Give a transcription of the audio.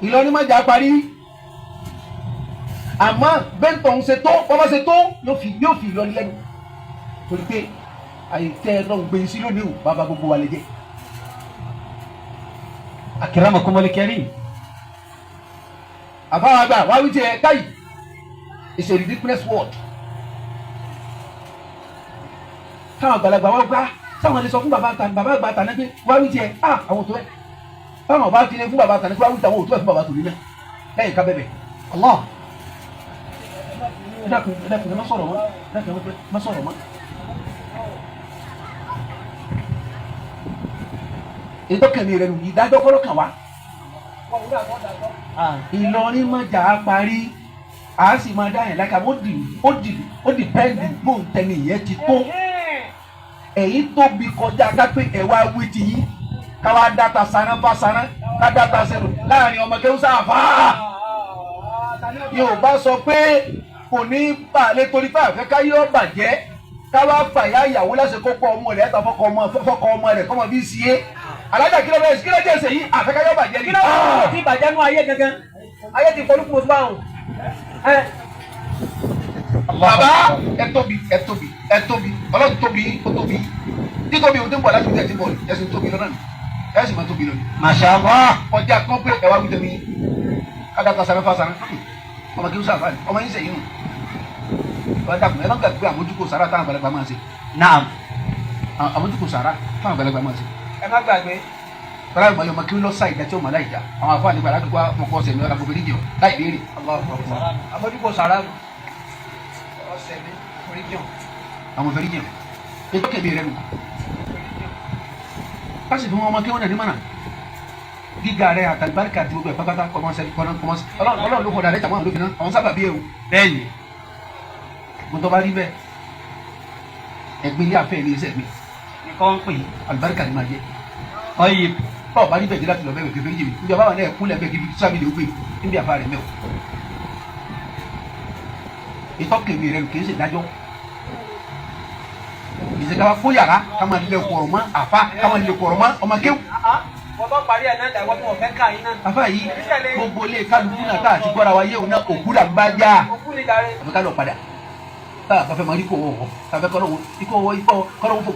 Ìlọrin má jà parí. Àmọ́ bẹ́ńtọ̀ ń ṣe tó, bọ́bá ṣe tó, yóò fi Ìlọrin lẹ́nu. Torí pé àyè tẹ́ ẹ lọ́n gbé sí lónìí o, bàbá gbogbo wa lè jẹ́. Akramakumul karim. Àfáwọn àgbà wá wí tiẹ̀ káyì. It's a ridiculous word. Táwọn àgbàlagbà wá gbá táwọn lè sọ fún bàbá tàn bàbá àgbà tàn pé wá wí tiẹ̀ ah àwọn tó ẹ̀. Táwọn bá ti lè fún bàbá tàn pé wá wí tiẹ̀, àwọn òtún ẹ̀ fún bàbá tòní náà. Lẹ́yìn ká bẹ̀bẹ̀. Allah. Ẹ dákun, ẹ dákun, ẹ má sọ̀rọ̀ mọ́, ẹ dákun, ẹ má sọ̀rọ̀ mọ́. Ètò kẹ̀mí rẹ̀ nù, ìdájọ́ kọ́ ló kàn wá. Ìlọrin mọ̀jà á parí, a sì máa dá yẹn láka. Ó dì pẹ́ẹ́lí bóńtẹ́ni ìyẹn ti tó. Èyí tóbi kọjá kápẹ́ ẹ̀ wá wí ti yín, káwá dáta saná bá saná, ká dáta sẹ́nu láàrin ọmọ kéwú sáfà. Yorùbá sọ pé kò ní balẹ̀ torí pé àfẹ́ káyé ó bàjẹ́, káwá fàyà ìyàwó lásìkò pọ̀ ọmọ rẹ̀ ẹ̀ta fọkọ ọmọ rẹ̀ kọ́mọ bí sí é. Alájà kí ló bẹ̀rẹ̀, kí ló jẹ́ ẹsẹ̀ yìí, àfẹ́ káyé ó bàjẹ́ ni. Kí ló ti bàjẹ́ nú ayé gangan? Ayé ti kọlu kùmọ̀tò báwọn. Bàbá ẹ tóbi, ẹ tóbi, ẹ tóbi, Ọlọ́run tóbi, ó tóbi, títóbi òun tó ń bọ̀ láti tẹ̀ tí bọ̀ ẹ̀sìn tóbi lọ́nà ni ẹ̀ sì máa tóbi lọ́nà. Masha Allah. Ọjà kan pé ẹ wá wí tẹ̀mí kádàkà sàrẹ́ fà sàrẹ́ ọmọ kí n sàfà ni ọmọ yín sẹ́yìn nù. Wọ́n dàkùn, ẹ má gbàgbé àmójúkò sàrà táwọn àgbàlagbà máa ṣe. Naam. Àmójúkò sàrà táwọn àgbàlagbà máa ṣe. Ẹ má gbàgbé. Tọ́lá ìmọ̀ ọmọ kí n lọ sáì dájọ́ ọmọ láìjà àwọn afọ àlegbà aládùúgbò ọmọkọ ọ̀sẹ̀ mi ọ̀là gbogbo níjọ láì béèrè. Àmójúkò sàrà nù. Ọ̀sẹ̀ mi, oríjàn. Àwọn fẹ́rí jẹun ètò kẹ̀mí rẹ nù. Pásì fún ọmọ kí wọ́n nà ní mọ̀nà gíga rẹ àtàlùbáríkà àti gbogbo ẹ̀ pátápátá kọ́mọ́sẹ́ kọ́mọ́sẹ́. Ọlọ́run ló kọ́ dàrẹ́ tàwọn àlófin náà àwọn sábà bí ewu. Bẹ́ẹ̀ni. Gbọ́dọ̀ bá rí bẹ́ẹ̀, ẹgbẹ́ ilé àfẹ́ ní iṣẹ́ mi. Nǹkan ń pè. Àlùbáríkà ni máa jẹ́. Tayyib. Báwo bá rí bẹ́ẹ̀ jẹ́ láti lọ bẹ́ẹ̀ kẹfẹ́ jìbì níbi àbáwọn náà kúnlẹ̀ bẹ́ẹ̀ kí sábìlì ó gbé níbi àfa rẹ̀ mẹ́wọ̀. Ìtọ́kẹ̀mí rẹ̀ kì í ṣe dájọ́ ìṣèkà fún yàrá ká máa lè kọ̀rọ̀ mọ́ àfa, ká máa lè kọ̀rọ̀ mọ́ ọmọ kéwù. Wọ́n bá parí ẹ̀ náà dà, wọ́n tí wọ́n fẹ́ ká yín náà. Àfa yìí, gbogbo ilé kálukú náà tá àti gbọ́ra wa yéwu náà, òkú là ń bá já. Òkú ni dàrẹ́. Àfi ká lọ padà tá a bá fẹ́ máa rí kó wọ̀ tá a fẹ́ kọ́ lọ́wọ́ ikọ̀ wọ ikọ̀ kọ́ lọ́wọ́ fò.